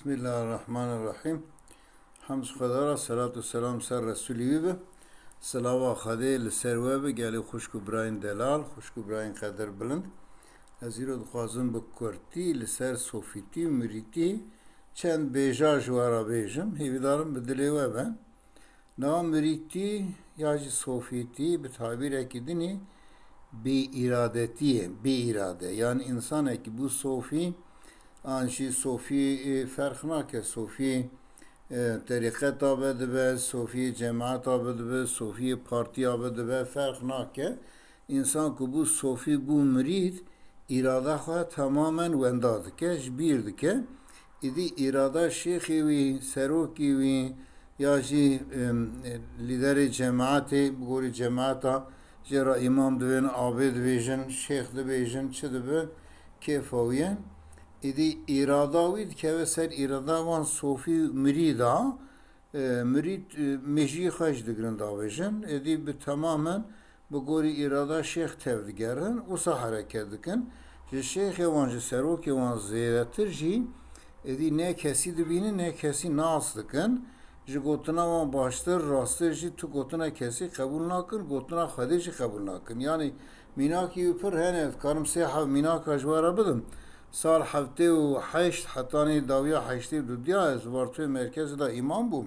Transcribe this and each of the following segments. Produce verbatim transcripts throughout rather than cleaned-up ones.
Bismillahirrahmanirrahim. Hemd Xweda ra, selat û selam ser Resûlî wî be. Silava Xwedê li ser we be, gelê xwişk û birayên delal, xwişk û birayên qedir bilind. Ez îro dixwazim bi kurtî li ser sofîtî û mirîtî çend bêja ji we re bêjim. Hêvîdarim bi dilê we be. Niha mirîtî ya jî sofîtî bi tabîrekî dinî bêîradetî ye, bêîrade. Yanî însanekî bû sofî, an jî sofî, e, ferq nake, sofî, e, terîqeta be dibe, sofî cemaeta be dibe, sofî partiya be dibe, ferq nake. Însan ku bû sofî, bû mirîd, îrada xwe temamen wenda dike, ji bîr dike. Îdî îrada şêxê wî, serokê wî ya jî, em, lîderê cemaetê, bi gorî cemaeta jê re îmam dibên, abê dibêjin, şêx dibêjin, çi dibe, kêfa wî ye. Îdî îrada wî dikeve ser îrada wan sofî û mirîda, e, mirîd, e, mêjiyê xwe jî digirin davêjin. Êdî bi temamen bi gorî îrada şêx tevdigerin, wisa hereket dikin. Ji şêxê wan, ji serokê wan zêdetir jî êdî ne kesî dibînin, ne kesî nas dikin. Ji gotina wan baştir, rasttir jî tu gotina kesî qebûl nakin, gotina Xwedê jî qebûl nakin. Yanî mînakî wî pir hene, dikarim sê heb mînaka ji we re bidim. Sal heftê û heşt hetanî dawiya heştê û dudiya ez Vartoyê merkezê de îmam bûm.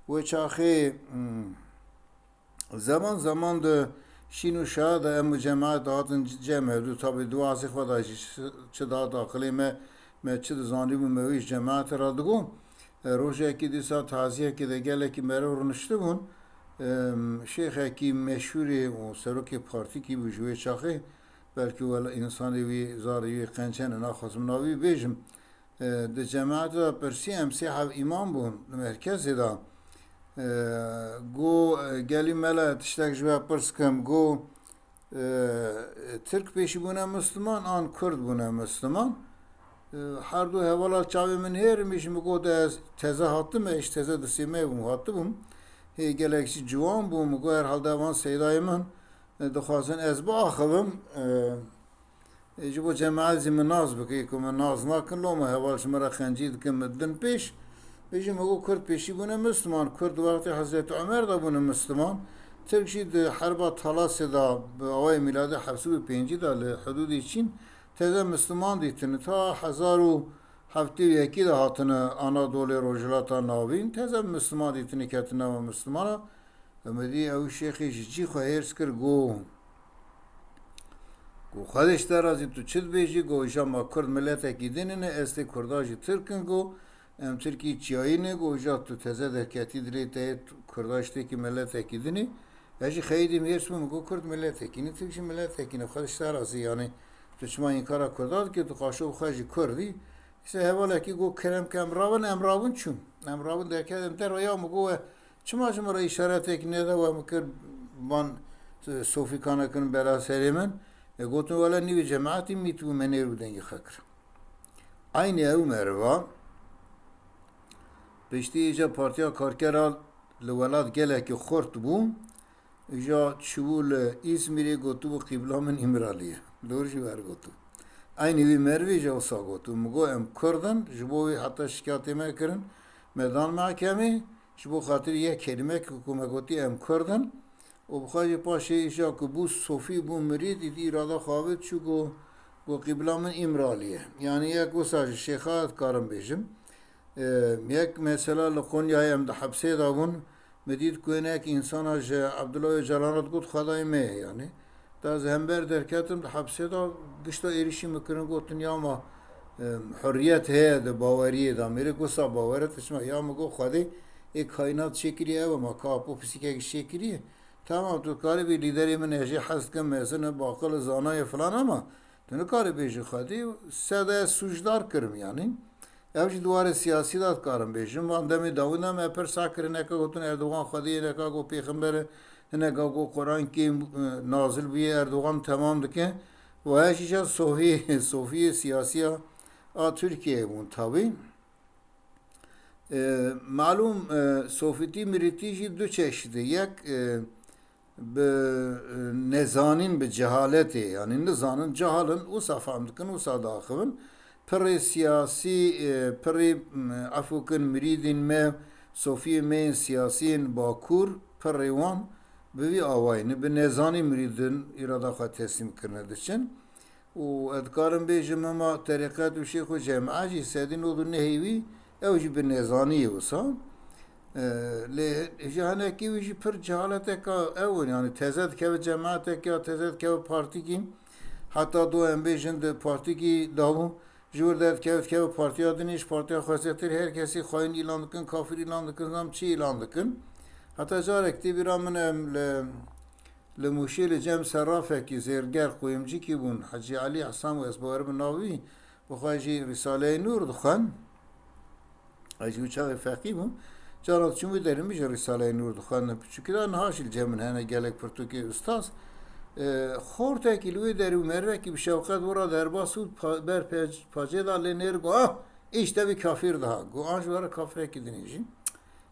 Wê çaxê, hmm, zeman zeman di şîn û şeha de em û cemaet hatin cem hev du. Tabî di wazê xwe de jî çi, çi dihat aqilê me, me çi dizanîbû me wî ji cemaetê re digot. E, rojekî dîsa taziyekê de gelekî meriv rûniştibûn. Em, şêxekî meşhûrê û serokê partîkî bû ji wê çaxê. Belkî wela însanê wî, zarê wî qenc hene, naxwazim navî bêjim. E, di cemaetê de pirsî, em sê heb îmam bûn di merkezê de. E, got, e, gelî mele tiştek ji we pirs kim? Got, e, Tirk pêşî bûne Misliman an Kurd bûne Misliman? E, her du hevala çavê min hêr, min jî min got, ez teze hatime, ez teze di sêmeyê bûm, hatibûm. Hê gelek jî ciwan bû, min got, herhalde van seydayê min, e, dixwazin ez biaxivim. E, Ê, ji bo cemaet jî min nas bike, ku min nas nakin, loma heval ji min re qencî dikin, min din pêş. Bêjim, ego Kurd pêşî bûne Misliman, Kurd di wextê Hezretî Omer de bûne Misliman. Tirk jî di herba Talasê de, bi awayê mîladî heft sed û pêncî de li hidûdê Çîn teze Misliman dîtine. Ta hezar û heftê û yekî de hatine Anadolê, Rojhilata Navîn, teze Misliman dîtine, ketine nava Mislimana. Emedî ew şêxê ji cî xwe hêrs kir, got, got, Xwedê ji te razî, tu çi dibêjî? Got, îja ma Kurd miletekî din in e, estê Kurda jî Tirk in, got, em Tirkî çiyayî ne, got, îja tu teze derketî dilê te yê, tu Kurda ji têkî miletekî din e. Ez jî xeyidî min hêrs bûm, got, Kurd miletekî ne, Tirk jî miletekî ne, Xwedê ji te razî, yanî tu çima înkara Kurda dikî, tu qaşo bi xwe jî Kurd î. Îse hevalekî got, Kerem ke em rawin, em rawin çûn. Em rawin derketin derve ya, min got, we çima ji min re îşaretek nede, we min kir, van, e, sofîkane kirin bela serê min. E, gotin, wele nîvê cemaetî mît bû, me nêr û dengê xwe kir. Eynî ew meriva piştî îca Partiya Karkera li welat gelekî xurt bû. Îja çûbû li Îzmîrê, gotibû, Qîbla min Îmralî ye. Dor jî wer gotibû. Eynî wî merivî jî wisa gotibû. Min got, em Kurd in, ji bo wî heta şikayetê me kirin, me dan mehkemê, ji bo xatirî yek kelîmek ku me gotî em Kurd in. Û bi xwe jî paşê îja ku bû sofî, bû mirîd, îdî îrada xwe avêt, çû got, got, Qîbla min Îmralî ye. Yanî yek wisa ji şêxa dikarim bêjim. E, yek mesela li Qonyayê em di hepsê de bûn, min dît ku hinek însana ji Abdullah Ocalan re digot Xwedayê me ye, yanî. Da ez hember derketim di hepsê de, gişta êrîşî min kirin, gotin, ya ma, e, hurriyet heye di baweriyê de, mêrik wisa bawere, tu çima, ya min got, Xwedê ê kaînat çêkiriye ew e, ma ka apo pisîkek çêkiriye. Tamam, tu dikarî bî lîderê min e, jê hez dikim, mezin e, baqil e, zana ye filan, ama tu nikarî bêjî Xwedê, se de ez sûcdar kirim, yanî. Ev jî di warê siyasî de dikarim bêjim. Van demê dawî de me pirsa kir, hineka gotin Erdogan Xwedê ye, hineka got pêxember e, hineka got Quran kêm, e, nazil bûye, Erdogan temam dike. Û her jî jî sofî, sofiyê siyasiya a Tirkiyeyê bûn tabî. E, malûm, e, sofîtî mirîtî jî du çeşît e. Yek, e, bi, e, nezanîn, bi cehaletê, yanî nizanin, cehal in, wisa fehm dikin, wisa diaxivin. pirê siyasî, e, pirê, m, efû kin mirîdên me, sofiyê me yên siyasî yên Bakur, pirê wan bi vî awayî ne, bi nezanî mirîdin îrada xwe teslîm kirine diçin. Û ez dikarim bêjim hema terîqet û şêx û cemaet jî sedî nod û nehê wî, ew jî bi nezanî ye wisa. E, lê ji hinekî wî jî pir cehaleteka ew in, yanî teze dikeve cemaetekî ya teze dikeve partîkî, heta do em bêjin di partîkî dabû, ji wir derdikeve dikeve partiya din, ji partiya xwe zêtir her kesî xayîn îlan dikin, kafir îlan dikin, zam çi îlan dikin. Heta carek tê bîra min em li, li Mûşê li cem serrafekî zêrger qoyimcikî bûn, Hecî Elî Ehsan û ez bawer bi navî, bi xwe jî Rîsaleyê Nûr dixwend. Ez jî wî çaxê feqî bûm. Cara diçûm wê derê min jî Rîsaleyê Nûr dixwendin. Piçûkî de niha jî li cem min hene gelek pirtûkê ustaz. E, xortekî li wê derê û mervekî bi şewqet wira derbas û pa-, ber pec-, pacê da lê nêr got, "Ah, îşte vî kafir daha." Got, "An ji were kafirekî dinê jî."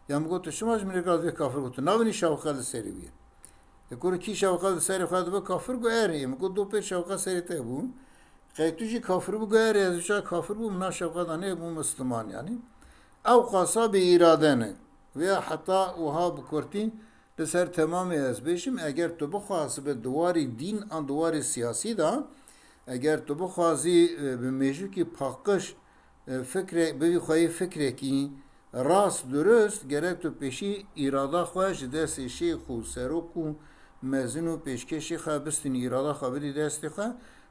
Ya min got, "Tu çima ji min re vê kafir got? Tu nabînî şewqet li serê wî ye." E, kuro kî şewqet li serê xwe dibe kafir? Got, "Erê." Min got, "Do pê şewqet serê te bû." Qey tu jî kafir bû, got, "Erê, ez wisa kafir bûm, na şewqeta nê bû Misliman, yanî." Ew qasa bê îrade ne. Vêya heta wiha bi kurtî li ser temamê ez bêjim, eger tu bixwazî bi diwarî dîn an diwarî siyasî de, eger tu bixwazî, e, bi mêjûkî paqij, e, fikre-, bivî xweyî fikrekî rast, durust, gerek tu pêşî îrada xwe ji destê şêx û serok û mezin û pêşkêşî xwe bistînî, îrada xwe bidî destê xwe,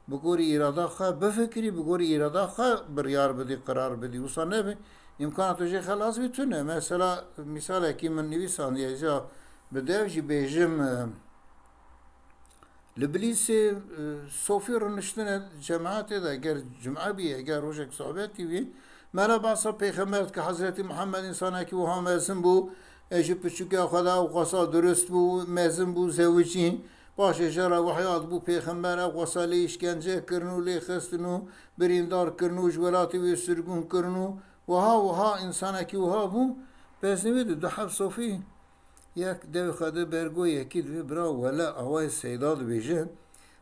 bi gorî îrada xwe bifikirî, bi gorî îrada xwe biryar bidî, qirar bidî. Wisa nebe, îmkana tu jê xelas bî tune. Mesela, mîsalekî min nivîsandiye, ja bi dev jî bêjim, e, li Bilîsê, e, sofî rûniştine cemaetê de, eger cum'e bî, eger rojek sohbetî bî, mela behsa pêxember dike, Hezretî Muhammed însanekî wiha mezin bû, e, ji piçûkiya xwe de ew qasa durust bû, mezin bû, zewicî, paşê jê re wehya dibû pêxember, ew qasa lê îşkence kirin û lê xistin û birîndar kirin û ji welatê wê sirgûn kirin û wiha, wiha, însanekî wiha bû, beznivê di du heb sofî yek devê xwe de bergo yekî dibê, bira wele awayê Seyda dibêje,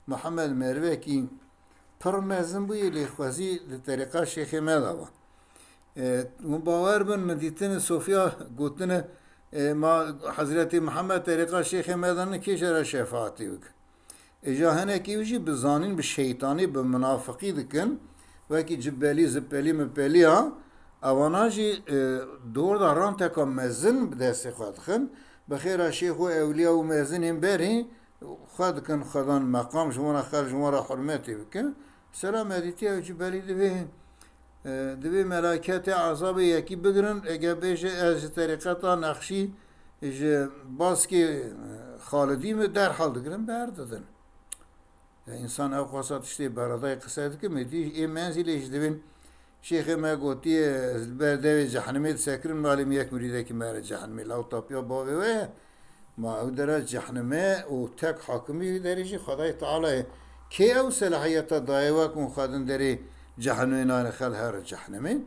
Mihemed Mervekî pir mezin bûye, lê xwezî di terîqa şêxê me de be. E, hûn bawer bin, min dîtine sofiya gotine, e, ma Hezretî Mihemed terîqa şêxê me de ne, kê jê re şefaetê bike? Îja hinekî wî jî bi zanîn, bi şeytanî, bi minafiqî dikin. Wekî cibelî, zipelî, mipelî ya. Ewana jî, e, dor de ranteka mezin bi destê xwe dixin. Bi xêra şêx û ewliya û mezinên berî xwe dikin xwedan meqam, ji wan re xel, ji wan re hurmetê bikin. Sela medîtiya wî cibelî divê, e, divê melaketê ezabê yekî bigirin, ege bêje, "Ez ji terîqeta Nexşî, ji baskê, e, Xalidî me derhal digirin, berdidin." Ya, însan ew xwasa tiştê beredayê qise dike, me dî ê menzîlê jî divên şêxê me gotiye, "Ez li ber devê cehenimê disekirim, malê min yek mirîdekî mere cehenimê." Law tapiya bavê we ye, ma ew dere cehenime û tek hakimî wî derê jî Xwedayê Teala ye. Kê ew selahiyeta daye we ku xwedin derê cehenimê nayne xel here cehenimê?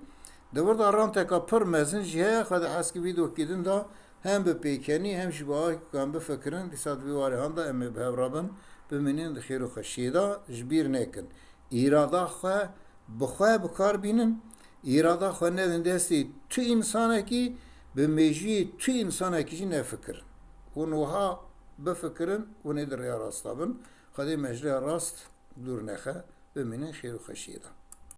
Di vir de ranteka pir mezin jî heye, Xwedê heskî vîdokî din da hem bi pêkenî hem jî bi awayekî ku em bifikirin, dîsa di vî warê han de em ê bi hev re bin, bimînin di xêr û xweşiyê de, ji bîr nekin. Îrada xwe bi xwe bi kar bînin, îrada xwe nedin destê tu însanekî, bi mêjiyê tu însanekî jî nefikirin. Hûn wiha bifikirin, hûn ê di rêya rasta bin. Xwedê me ji rêya rast dûr nexe, bimînin xêr û xweşiyê de.